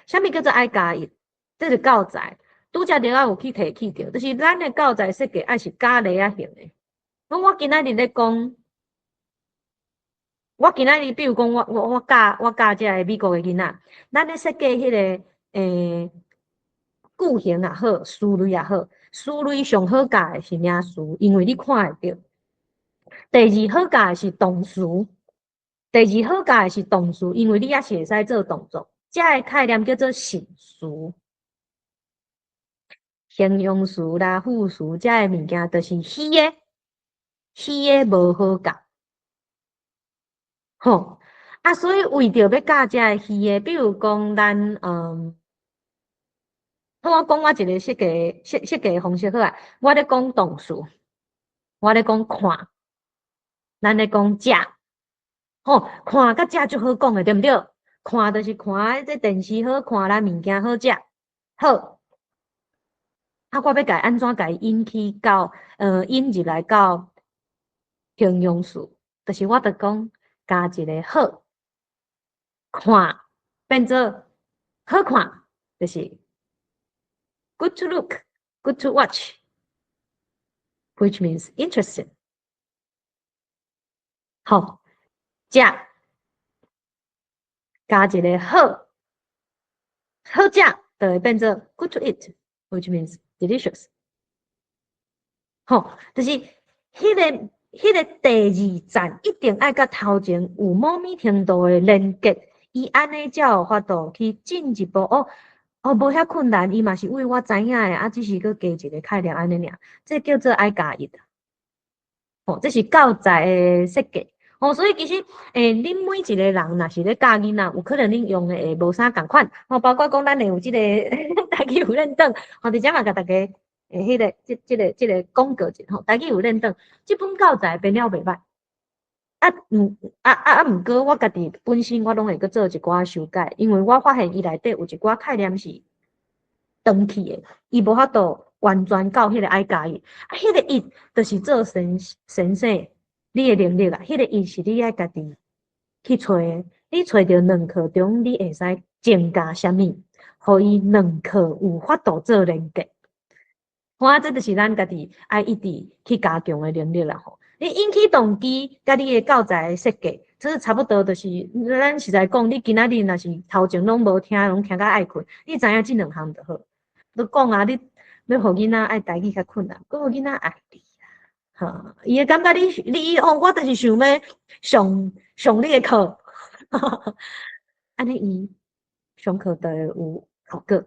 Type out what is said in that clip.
啥物叫做愛加一？這是教材，拄才著仔有去提起著，就是咱的教材設計愛是加例仔型的。講我今仔日咧講，我今仔日比如講我教這个美國的囡仔，咱咧設計彼个句型也好，詞類也好，詞類上好教的是名詞，因為你看會著。第二好教的是動詞，第二好教的是動詞，因為你猶是會使做動作。這个概念叫做實詞、形容詞啦、副詞，這个物件就是虛的，虛的無好教。吼，啊，所以為著欲教這个虛的，比如講咱好，我講我一個設計方式好啊。我咧講動詞，我咧講看，咱咧講食，吼，看佮食足好講的，對毋對？看就是看這電視好看啦，物件好食，好。啊，我欲共伊按怎共伊引起到，引入來到形容詞，就是我著講加一個好，看變做好看，就是 good to look, good to watch, which means interesting。好，食加一個好，好食就會變做 good to eat, which means delicious。吼，就是彼個第二站一定愛佮頭前有某物程度的連結，伊按呢才有法度去進一步哦哦，無遐困難，伊嘛是為我知影的，啊，只是閣加一個概念按呢爾，這叫做愛加一。吼，這是教材的設計。吼，所以其實，恁每一個人若是咧教囡仔，有可能恁用的會無啥仝款。吼，包括講咱會有這個台語有練檔，吼，佇遮嘛共大家彼個這個廣告者吼，台語有練檔，這本教材編了袂䆀。啊，啊，毋過我家己本身我攏會閣做一寡修改，因為我發現伊內底有一寡概念是斷去的，伊無法度完全到彼個愛加一。啊，彼個一就是做先先生你的能力啊，彼個一是你愛家己去揣的，你揣著兩課中，你會使增加啥物，予伊兩課有法度做連結。吼，這就是咱家己愛一直去加強的能力啦吼。你引起動機，佮你的教材設計，這是差不多，就是咱實在講，你今仔日若是頭前攏無聽，攏聽甲愛睏，你知影這兩項就好。你講啊，你欲予囡仔愛台語較困難，閣予囡仔愛你啊，哈，伊會感覺你哦，我就是想欲上上你的課，按呢伊上課就會有效果。